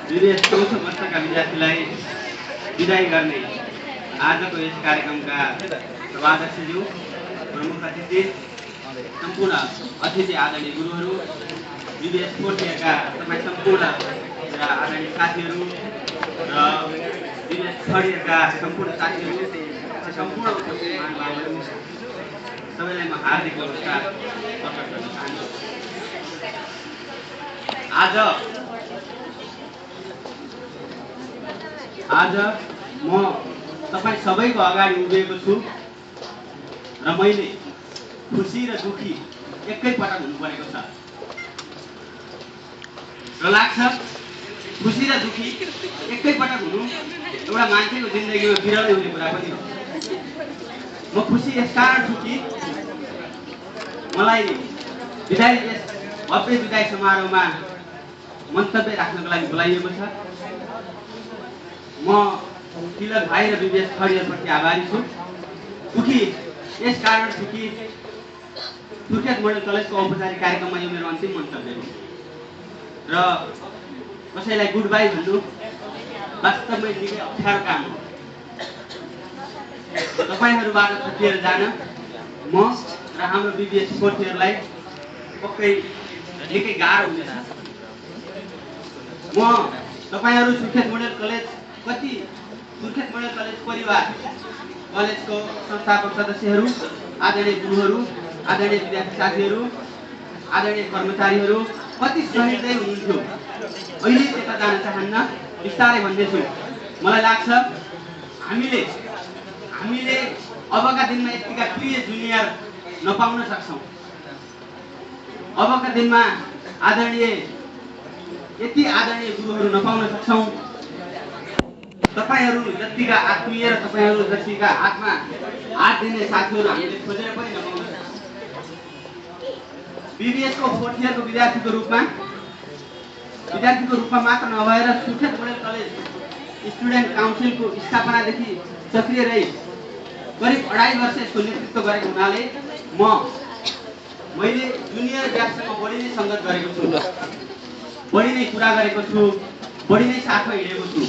विदेश चौथो वर्षका विद्यार्थीलाई विदाई गर्ने आजको यस कार्यक्रमका सभाध्यक्षज्यू, प्रमुख अतिथि, सम्पूर्ण अतिथि आदरणीय गुरुहरू, विदेश फोर्थ इयरका तपाईँ सम्पूर्ण मेरा आदरणीय साथीहरू र विदेश थर्ड इयरका सम्पूर्ण साथीहरू, सम्पूर्ण उपस्थित महानुभावहरू, सबैलाई म हार्दिक नमस्कार प्रकट गर्न चाहन्छु। आज म तपाईँ सबैको अगाडि उभिएको छु र मैले खुसी र दुखी एकैपटक हुनु परेको छ र लाग्छ खुसी र दुखी एकैपटक हुनु एउटा मान्छेको जिन्दगीमा बिरलै हुने कुरा पनि हो। म खुसी यस कारण छु कि मलाई यस भव्य विदाई समारोहमा मन्तव्य राख्नको लागि बोलाइएको छ। म तिलक भाइ र विवेश खरियाप्रति आभारी छु। दुखी यस कारण छु कि सुर्खेत मोडल कलेजको औपचारिक कार्यक्रममा यो मेरो अन्तिम मन्तव्य हो र कसैलाई गुड बाई भन्नु वास्तवमै निकै अप्ठ्यारो काम हो। तपाईँहरूबाट छुटिएर जान म र हाम्रो विदेश फोर्थ इयरलाई पक्कै निकै गाह्रो हुनेछ। म तपाईँहरू Surkhet model college Surkhet model college परिवार, कलेजको संस्थापक सदस्यहरू, आदरणीय गुरुहरू, आदरणीय विद्यार्थी साथीहरू, आदरणीय कर्मचारीहरू कति सहृदय हुनुहुन्थ्यो। अहिले त्यता जान चाहन्न, बिस्तारै भन्दैछु। मलाई लाग्छ हामीले अबका दिनमा यतिका प्रिय जुनियर नपाउन सक्छौँ। अबका दिनमा यति आदरणीय गुरुहरू नपाउन सक्छौँ। तपाईँहरू जतिका आत्मीय र तपाईँहरू जतिका हातमा हात दिने साथीहरू हामीले खोजेर पनि नपाउन सक्छौँ। बीबीएसको फोर्थ इयरको विद्यार्थीको रूपमा मात्र नभएर सुर्खेत मोडल कलेज स्टुडेन्ट काउन्सिलको स्थापनादेखि सक्रिय रही करिब 2.5 वर्ष यसको नेतृत्व गरेको हुनाले मैले जुनियर ब्याचसँग बढी नै सङ्गत गरेको छु, बढी नै कुरा गरेको छु, बढी नै साथमा हिँडेको छु।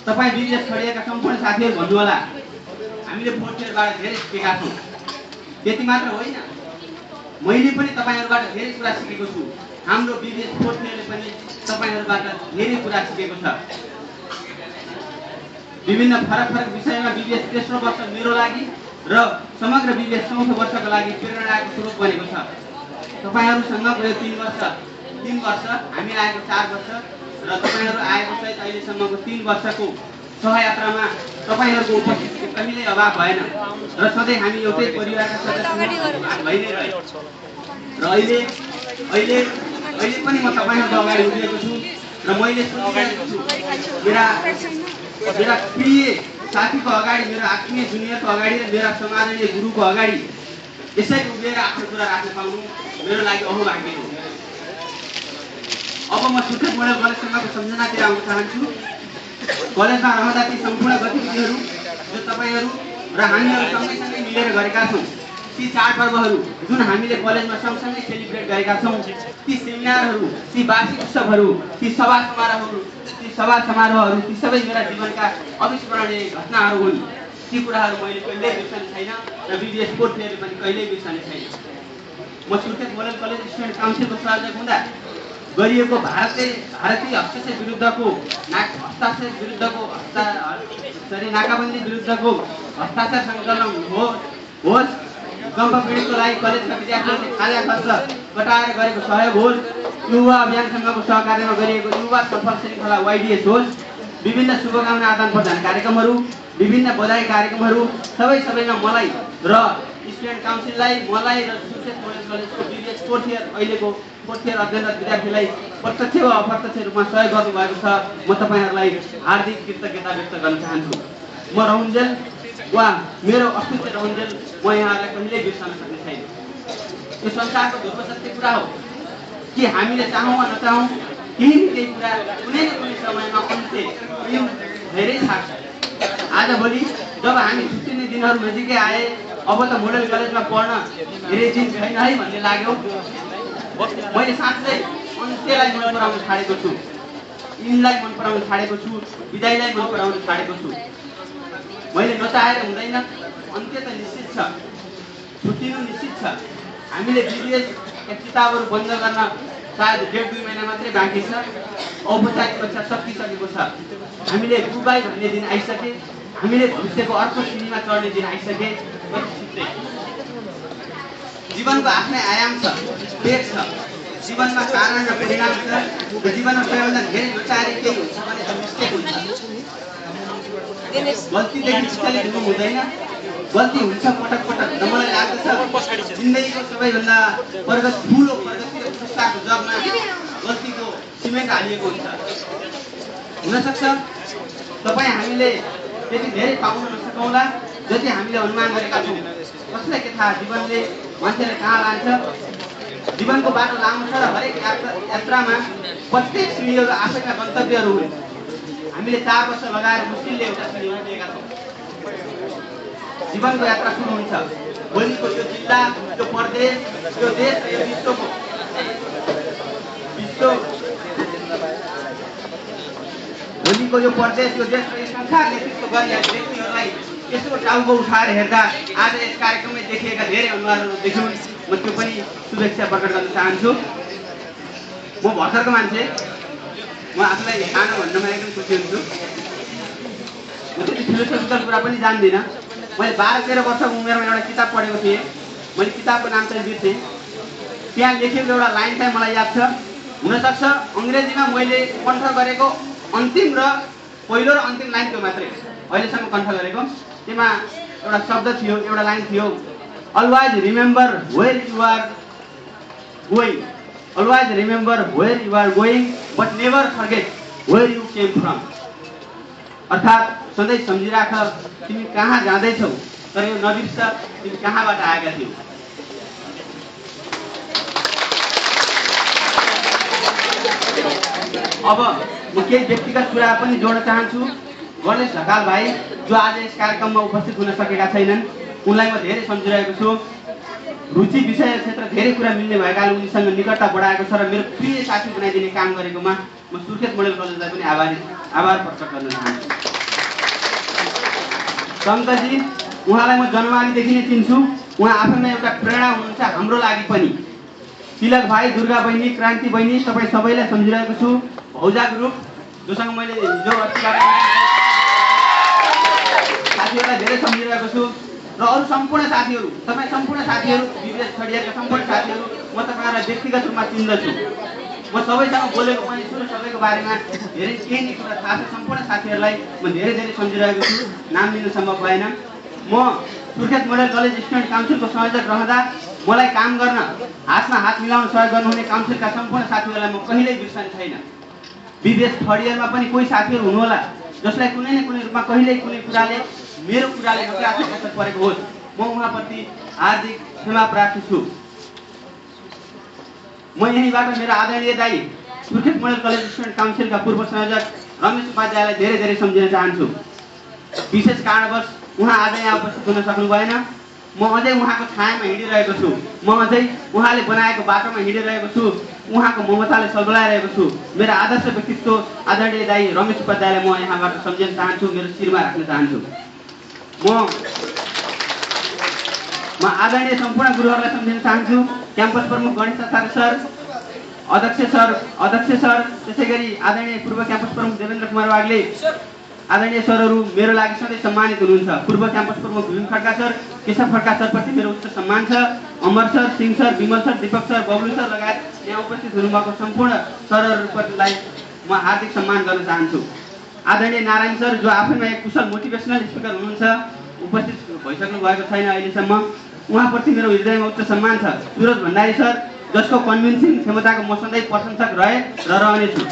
तपाईँ विदेश छडिएका सम्पूर्ण साथीहरू भन्नुहोला, हामीले फोर्थ इयरबाट धेरै सिकेका छौँ। त्यति मात्र होइन, मैले पनि तपाईँहरूबाट धेरै कुरा सिकेको छु। हाम्रो विदेश फोर्थ इयरले पनि तपाईँहरूबाट धेरै कुरा सिकेको छ। विभिन्न फरक विषयमा विदेश तेस्रो वर्ष मेरो लागि र समग्र विदेश चौथो वर्षको लागि प्रेरणाको स्रोत बनेको छ। तपाईँहरूसँगको यो 3 वर्ष, हामी आएको 4 वर्ष र तपाईँहरू आएको सहित अहिलेसम्मको 3 वर्षको सहयात्रामा तपाईँहरूको उपस्थिति कहिल्यै अभाव भएन र सधैँ हामी एउटै परिवारका सदस्य भइ नै रह्यौँ। र अहिले पनि म तपाईँहरूको अगाडि उभिएको छु र मैले सोचिरहेको छु मेरा प्रिय साथीको अगाडि, मेरो आत्मीय जुनियरको अगाडि र मेरा समाजनीय गुरुको अगाडि यसरी उभिएर आफ्नो कुरा राख्न पाउनु मेरो लागि अहोभाग्य हो। अब म सुर्खेत मोडल कलेजसँगको सम्झनातिर आउन चाहन्छु। कलेजमा रहँदा ती सम्पूर्ण गतिविधिहरू जो तपाईँहरू र हामीहरू सँगै मिलेर गरेका छौँ, ती चाडपर्वहरू जुन हामीले कलेजमा सँगसँगै सेलिब्रेट गरेका छौँ, ती सेमिनारहरू, ती वार्षिक उत्सवहरू, ती सभा समारोहहरू, ती सबै मेरा जीवनका अविस्मरणीय घटनाहरू हुन्। ती कुराहरू मैले कहिल्यै बिर्सने छैन र विदेश फोर्थ इयरले पनि कहिल्यै बिर्सने छैन। म सुर्खेत मोडल कलेज स्टुडेन्ट काउन्सिलको संयोजक हुँदा गरिएको भारतीय हस्तक्षेप विरुद्धको नाकाबन्दी विरुद्धको हस्ताक्षर सङ्कलन होस्, भूकम्प पीडितको लागि कलेजका विद्यार्थीहरूले खाजा खर्च कटाएर गरेको सहयोग होस्, युवा अभियानसँगको सहकार्यमा गरिएको युवा सफल श्रृङ्खला YDS होस्, विभिन्न शुभकामना आदान प्रदान कार्यक्रमहरू, विभिन्न बधाई कार्यक्रमहरू सबैमा मलाई र स्टुडेन्ट काउन्सिललाई, मलाई र सुर्खेत मोडल कलेजको विदेश फोर्थ इयर अहिलेको फोर्थ इयर अध्ययनरत विद्यार्थीलाई प्रत्यक्ष वा अप्रत्यक्ष रूपमा सहयोग गर्नुभएको छ। म तपाईँहरूलाई हार्दिक कृतज्ञता व्यक्त गर्न चाहन्छु। म रहन्जेल वा मेरो अस्तित्व रहन्जेल म यहाँहरूलाई कहिल्यै बिर्सन सक्ने छैन। यो संसारको ध्रुव सत्य कुरा हो कि हामीले चाहौँ वा नचाहौँ केही कुरा कुनै न कुनै समयमा अन्त्य धेरै थाक्छ। आजभोलि जब हामी छुट्टिने दिनहरू नजिकै आए, अब त मोडल कलेजमा पढ्न धेरै दिन छैन है भन्ने लाग्यो। मैले साँच्चै अन्त्यलाई मन पराउन छाडेको छु। यिनलाई मन पराउन छाडेको छु, विदाईलाई मन पराउन छाडेको छु। मैले नचाहेर हुँदैन, अन्त्य त निश्चित छ, छुट्टिनु निश्चित छ। हामीले विदेश किताबहरू बन्द गर्न सायद 1.5-2 महिना मात्रै बाँकी छ। औपचारिक परीक्षा सकिसकेको छ। हामीले गुबाई भन्ने दिन आइसके, हामीले भविष्यको अर्को सिँढीमा चढ्ने दिन आइसके। जीवनको आफ्नै आयाम छ, पेट छ, जीवनमा कारण र परिणाम छ। जीवनमा सबैभन्दा धेरै नचाहेर केही हुन्छ भने मिस्टेक हुन्छ। गल्तीदेखि विचलित हुनु हुँदैन, गल्ती हुन्छ पटक पटक। र मलाई लाग्दछ जिन्दगीको सबैभन्दा ठुलो प्रगति र उत्कृष्टताको जगमा गल्तीको सिमेन्ट हालिएको हुन्छ। हुनसक्छ तपाईँ हामीले त्यति धेरै पाउन नसकौँला जति हामीले अनुमान गरेका छौँ। कसलाई के थाहा जीवनले मान्छेलाई कहाँ लान्छ। जीवनको बाटो लामो छ र हरेक यात्रामा प्रत्येक सिँढीहरू आफैका गन्तव्यहरू हुन्। हामीले 4 वर्ष लगाएर मुस्किलले एउटा सिँढी उठेका छौँ। जीवनको यात्रा सुरु हुन्छ। भोलिको यो जिल्ला, यो प्रदेश, यो देश र यो भोलिको यो प्रदेश, यो देश र यो संसार नेतृत्व गर्ने व्यक्तिहरूलाई यसो टाउको उठाएर हेर्दा आज यस कार्यक्रममै देखिएका धेरै अनुहारहरू देख्यौँ। म त्यो पनि शुभेच्छा प्रकट गर्न चाहन्छु। म भर्खरको मान्छे, म आफूलाई सानो भन्नमा एकदम खुसी हुन्छु। म त्यति फिलोसोफिकल कुरा पनि जान्दिनँ। मैले 12-13 वर्षको उमेरमा एउटा किताब पढेको थिएँ। मैले किताबको नाम चाहिँ बिर्सेँ। त्यहाँ लेखेको एउटा लाइन चाहिँ मलाई याद छ। हुनसक्छ अङ्ग्रेजीमा मैले कण्ठ गरेको अन्तिम र पहिलो र अन्तिम लाइन त्यो मात्रै अहिलेसम्म कण्ठ गरेको। त्यसमा एउटा शब्द थियो, एउटा लाइन थियो, always remember where you are going, always remember where you are going but never forget where you came from. अर्थात् सधैँ सम्झिराख तिमी कहाँ जाँदैछौ, तर यो नबिर्स तिमी कहाँबाट आएका थियौ। अब म केही व्यक्तिगत कुरा पनि जोड्न चाहन्छु। गणेश ढकाल भाइ जो आज यस कार्यक्रममा उपस्थित हुन सकेका छैनन्, उनलाई म धेरै सम्झिरहेको छु। रुचि विषय क्षेत्र धेरै कुरा मिल्ने भएकाले उनीसँग निकटता बढाएको छ र मेरो प्रिय साथी बनाइदिने काम गरेकोमा म सुर्खेत मोडेल कलेजलाई पनि आभार प्रकट गर्न चाहन्छु। शङ्करजी, उहाँलाई म जन्मदेखि नै चिन्छु। उहाँ आफैमा एउटा प्रेरणा हुनुहुन्छ हाम्रो लागि पनि। तिलक भाइ, दुर्गा बहिनी, क्रान्ति बहिनी, तपाईँ सबैलाई सम्झिरहेको छु। भौजा ग्रुप जोसँग मैले हिजो साथीहरूलाई धेरै सम्झिरहेको छु। र अरू सम्पूर्ण साथीहरू, तपाईँ सम्पूर्ण साथीहरू, विदेश छडिएका सम्पूर्ण साथीहरू, म तपाईँहरूलाई व्यक्तिगत रूपमा चिन्दछु। म सबैसँग बोलेको पनि छु र सबैको बारेमा धेरै केही कुरा थाहा छ। सम्पूर्ण साथीहरूलाई म धेरै धेरै सम्झिरहेको छु। नाम लिनु सम्भव भएन। म सुर्खेत मोडेल कलेज स्टुडेन्ट काउन्सिलको संयोजक रहँदा मलाई काम गर्न, हातमा हात मिलाउन सहयोग गर्नुहुने काउन्सिलका सम्पूर्ण साथीहरूलाई म कहिल्यै बिर्सने छैन। विदेश थर्ड इयरमा पनि कोही साथीहरू हुनुहोला जसलाई कुनै न कुनै रूपमा कहिल्यै कुनै कुराले मेरो कुराले नकारात्मक असर परेको होस्। म उहाँप्रति हार्दिक क्षमा प्रार्थी छु। म यहीँबाट मेरो आदरणीय दाइ सुर्खेत मोडेल कलेज स्टुडेन्ट काउन्सिलका पूर्व संयोजक रमेश उपाध्यायलाई धेरै धेरै सम्झिन चाहन्छु। विशेष कारणवश उहाँ आज यहाँ उपस्थित हुन सक्नु भएन। म अझै उहाँको छायामा हिँडिरहेको छु। म अझै उहाँले बनाएको बाटोमा हिँडिरहेको छु। उहाँको ममताले सल्बलाइरहेको छु। मेरो आदर्श व्यक्तित्व आदरणीय दाइ रमेश उपाध्यायलाई म यहाँबाट सम्झिन चाहन्छु, मेरो शिरमा राख्न चाहन्छु। म आदरणीय सम्पूर्ण गुरुहरूलाई सम्झिन चाहन्छु। क्याम्पस प्रमुख गणेश आचार्य सर, अध्यक्ष सर, त्यसै गरी आदरणीय पूर्व क्याम्पस प्रमुख देवेन्द्र कुमार वाग्ले, आदरणीय सरहरू मेरो लागि सधैँ सम्मानित हुनुहुन्छ। पूर्व क्याम्पस प्रमुख भीम खड्का सर, केशव खड्का सरप्रति मेरो उच्च सम्मान छ। Amar sir, Singh sir, Bimal sir, Deepak sir, Bablu sir लगायत यहाँ उपस्थित हुनुभएको सम्पूर्ण सरहरूप्रतिलाई म हार्दिक सम्मान गर्न चाहन्छु। आदरणीय नारायण सर जो आफैमा एक कुशल मोटिभेसनल स्पिकर हुनुहुन्छ, उपस्थित भइसक्नु भएको छैन अहिलेसम्म, उहाँप्रति मेरो हृदयमा उच्च सम्मान छ। सुरज भण्डारी सर जसको कन्भिन्सिङ क्षमताको म सधैँ प्रशंसक रहे र रहनेछु।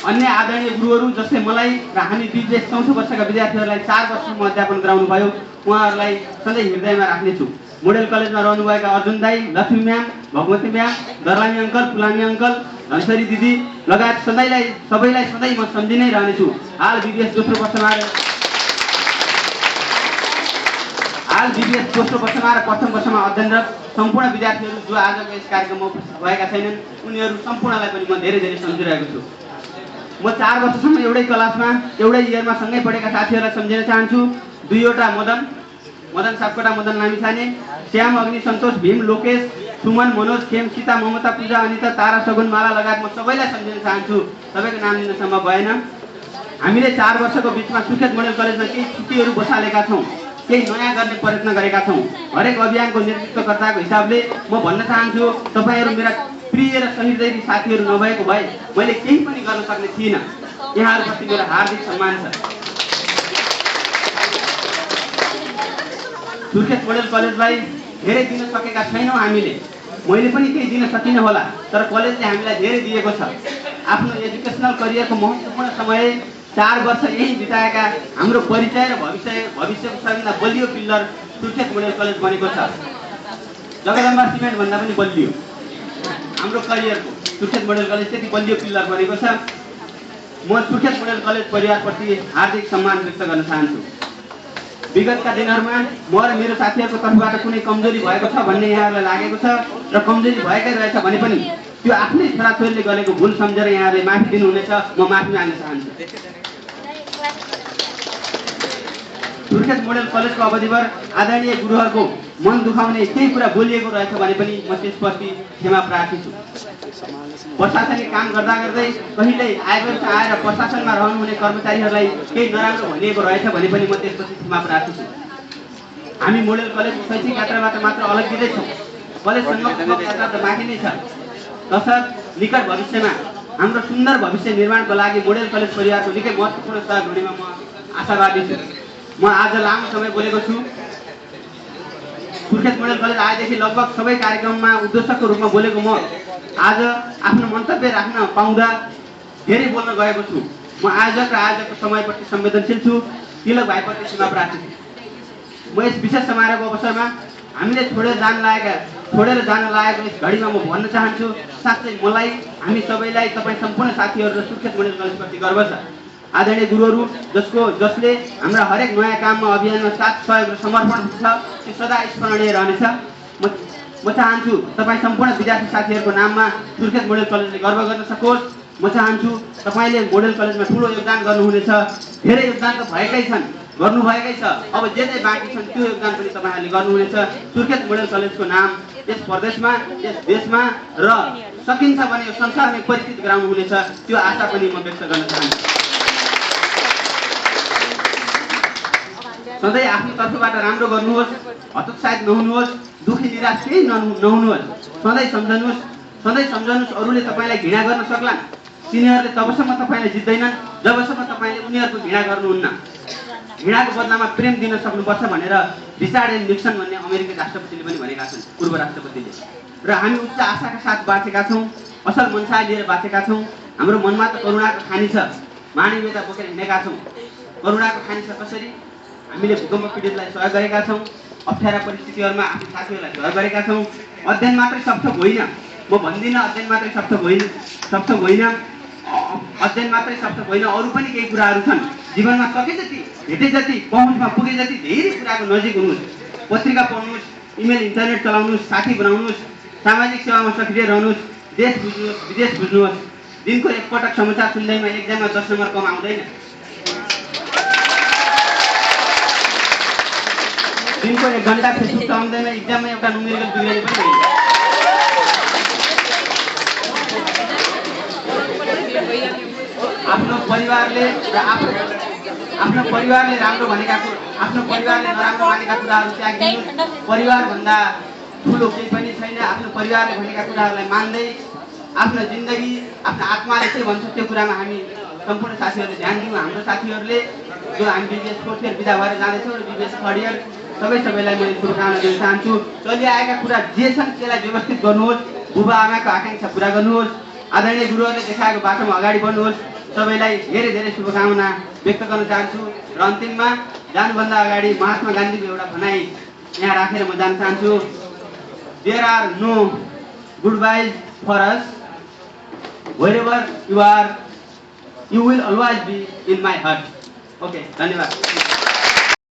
अन्य आदरणीय गुरुहरू जसले मलाई र हामी बीच 4औं वर्षका विद्यार्थीहरूलाई 4 वर्षसम्म अध्यापन गराउनु भयो, उहाँहरूलाई सधैँ हृदयमा राख्नेछु। मोडेल कलेजमा रहनुभएका अर्जुन दाई, Lakshmi ma'am, Bhagwati ma'am, Darlami uncle, Pulami uncle, Dhansiri दिदी लगायत सबैलाई सधैँ म सम्झि नै रहनेछु। हाल BBS दोस्रो वर्षमा हाल बीबीएस दोस्रो वर्षमा र प्रथम वर्षमा अध्ययनरत सम्पूर्ण विद्यार्थीहरू जो आजको यस कार्यक्रममा उपस्थित भएका छैनन् उनीहरू सम्पूर्णलाई पनि म धेरै धेरै सम्झिरहेको छु। म 4 वर्षसम्म एउटै क्लासमा एउटै इयरमा सँगै पढेका साथीहरूलाई सम्झिन चाहन्छु। दुईवटा मदन सापकोटा, मदन लामिछाने, श्याम, अग्नि, सन्तोष, भीम, लोकेश, सुमन, मनोज, खेम, सीता, ममता, पूजा, अनिता, तारा, सगुन, माला लगायत म सबैलाई सम्झिन चाहन्छु। सबैको नाम लिन सम्भव भएन। हामीले 4 वर्षको बिचमा सुर्खेत मोडेल कलेजमा केही छुट्टीहरू बसालेका छौँ, केही नयाँ गर्ने प्रयत्न गरेका छौँ। हरेक अभियानको नेतृत्वकर्ताको हिसाबले म भन्न चाहन्छु, तपाईँहरू मेरा प्रिय र सहृदयी साथीहरू नभएको भए मैले केही पनि गर्न सक्ने थिइनँ। यहाँहरूप्रति मेरो हार्दिक सम्मान छ। सुर्खेत मोडेल कलेजलाई धेरै दिन सकेका छैनौँ हामीले। मैले पनि केही दिन सकिनँ होला, तर कलेजले हामीलाई धेरै दिएको छ। आफ्नो एजुकेसनल करियरको महत्त्वपूर्ण समय 4 वर्ष यही बिताएका हाम्रो परिचय र भविष्यको सबैभन्दा बलियो पिल्लर सुर्खेत मोडेल कलेज बनेको छ। जगदम्बा सिमेन्ट भन्दा पनि बलियो हाम्रो करियरको सुर्खेत मोडेल कलेज त्यति बलियो पिल्लर बनेको छ। म सुर्खेत मोडेल कलेज परिवारप्रति हार्दिक सम्मान व्यक्त गर्न चाहन्छु। विगतका दिनहरूमा म र मेरो साथीहरूको तर्फबाट कुनै कमजोरी भएको छ भन्ने यहाँहरूलाई लागेको छ र कमजोरी भएकै रहेछ भने पनि त्यो आफ्नै छोराछोरीले गरेको भुल सम्झेर यहाँहरूले माफी दिनुहुनेछ। म माफी माग्न चाहन्छु। सुर्खेत मोडेल कलेजको अवधिभर आदरणीय गुरुहरूको मन दुखाउने केही कुरा बोलिएको रहेछ भने पनि म त्यसप्रति क्षमा प्रार्थी छु। प्रशासनिक काम गर्दा गर्दै कहिल्यै आएर प्रशासनमा रहनुहुने कर्मचारीहरूलाई केही नराम्रो भनिएको रहेछ भने पनि म त्यसपछि क्षमा प्रार्थी छु। हामी मोडेल कलेज शैक्षिक यात्राबाट मात्र अलग्गिँदै छौँ। कलेजसम्मको यात्रा त बाँकी नै छ। तसर्थ निकट भविष्यमा हाम्रो सुन्दर भविष्य निर्माणको लागि मोडेल कलेज परिवारको निकै महत्त्वपूर्ण सहयोग हुनेमा म आशावादी छु। म आज लामो समय बोलेको छु। सुर्खेत मोडेल कलेज आएदेखि लगभग सबै कार्यक्रममा उद्घोषकको रूपमा बोलेको म आज आफ्नो मन्तव्य राख्न पाउँदा धेरै बोल्न गएको छु। म आयोजक र आयोजकको समयप्रति संवेदनशील छु। तिलक भाइप्रति क्षमा प्रार्थी छु। म यस विशेष समारोहको अवसरमा हामीले छोडेर जान लागेको यस घडीमा म भन्न चाहन्छु, साँच्चै मलाई, हामी सबैलाई, तपाईँ सम्पूर्ण साथीहरू र सुर्खेत मोडेल कलेजप्रति गर्व छ। आदरणीय गुरुहरू जसले हाम्रा हरेक नयाँ काममा अभियानमा साथ सहयोग र समर्पण छ, त्यो सदा स्मरणीय रहनेछ। म चाहन्छु तपाईँ सम्पूर्ण विद्यार्थी साथीहरूको नाममा सुर्खेत मोडेल कलेजले गर्व गर्न सकोस्। म चाहन्छु तपाईँले मोडेल कलेजमा ठुलो योगदान गर्नुहुनेछ। धेरै योगदान त भएकै छन्, गर्नुभएकै छ। अब जे बाँकी छन् त्यो योगदान पनि तपाईँहरूले गर्नुहुनेछ। सुर्खेत मोडेल कलेजको नाम यस प्रदेशमा, यस देशमा र सकिन्छ भने यो संसारमै परिचित गराउनुहुनेछ, त्यो आशा पनि म व्यक्त गर्न चाहन्छु। सधैँ आफ्नो तर्फबाट राम्रो गर्नुहोस्, हतोत्साहित नहुनुहोस्, दुखी निराश केही नहुनुहोस्। सधैँ सम्झनुहोस् अरूले तपाईँलाई घृणा गर्न सक्लान्, तिनीहरूले तबसम्म तपाईँलाई जित्दैनन् जबसम्म तपाईँले उनीहरूको घृणा गर्नुहुन्न। घृणाको बदलामा प्रेम दिन सक्नुपर्छ भनेर रिचार्ड एन निक्सन भन्ने अमेरिकी राष्ट्रपतिले पनि भनेका छन्, पूर्व राष्ट्रपतिले। र हामी उच्च आशाका साथ बाँचेका छौँ, असल मनसाय लिएर बाँचेका छौँ। हाम्रो मनमा त करुणाको खानी छ, मानवीयता बोकेर हिँडेका छौँ। करुणाको खानी छ कसरी? हामीले भूकम्प पीडितलाई सहयोग गरेका छौँ, अप्ठ्यारा परिस्थितिहरूमा आफ्नो साथीहरूलाई सहयोग गरेका छौँ। अध्ययन मात्रै सार्थक होइन, म भन्दिनँ अध्ययन मात्रै सार्थक होइन, अध्ययन मात्रै सार्थक होइन, अरू पनि केही कुराहरू छन्। जीवनमा सके जति, भेटे जति, पहुँचमा पुगे जति धेरै कुराको नजिक हुनुहोस्। पत्रिका पढ्नुहोस्, इमेल इन्टरनेट चलाउनुहोस्, साथी बनाउनुहोस्, सामाजिक सेवामा सक्रिय रहनुहोस्, देश बुझ्नुहोस्, विदेश बुझ्नुहोस्। दिनको एकपटक समाचार सुन्दैमा एक्जाममा 10 नम्बर कम आउँदैन। दिनको 1 घण्टा फेसबुक चलाउँदैमा एक्जाममा एउटा नुमेरिकल बिग्रिने पनि होइन। आफ्नो परिवारले राम्रो भनेका आफ्नो परिवारले नराम्रो मानेका कुराहरू त्यागिदिनुहोस्। परिवारभन्दा ठुलो केही पनि छैन। आफ्नो परिवारले भनेका कुराहरूलाई मान्दै आफ्नो जिन्दगी, आफ्नो आत्माले के भन्छ त्यो कुरामा हामी सम्पूर्ण साथीहरूले ध्यान दिउँ। हाम्रो साथीहरूले जो हामी बिबिएस 4th इयर बिदा भएर जाँदैछौँ र बिबिएस 3rd इयर सबैलाई मैले शुभकामना दिन चाहन्छु। चलिआएका कुरा जे छन् त्यसलाई व्यवस्थित गर्नुहोस्, बुबा आमाको आकाङ्क्षा पुरा गर्नुहोस्, आदरणीय गुरुहरूले देखाएको बाटोमा अगाडि बढ्नुहोस्। सबैलाई धेरै धेरै शुभकामना व्यक्त गर्न चाहन्छु। र अन्तिममा जानुभन्दा अगाडि महात्मा गान्धीको एउटा भनाइ यहाँ राखेर म जान चाहन्छु। There are no goodbyes for us, wherever you are, you will always be in my heart. Okay, धन्यवाद।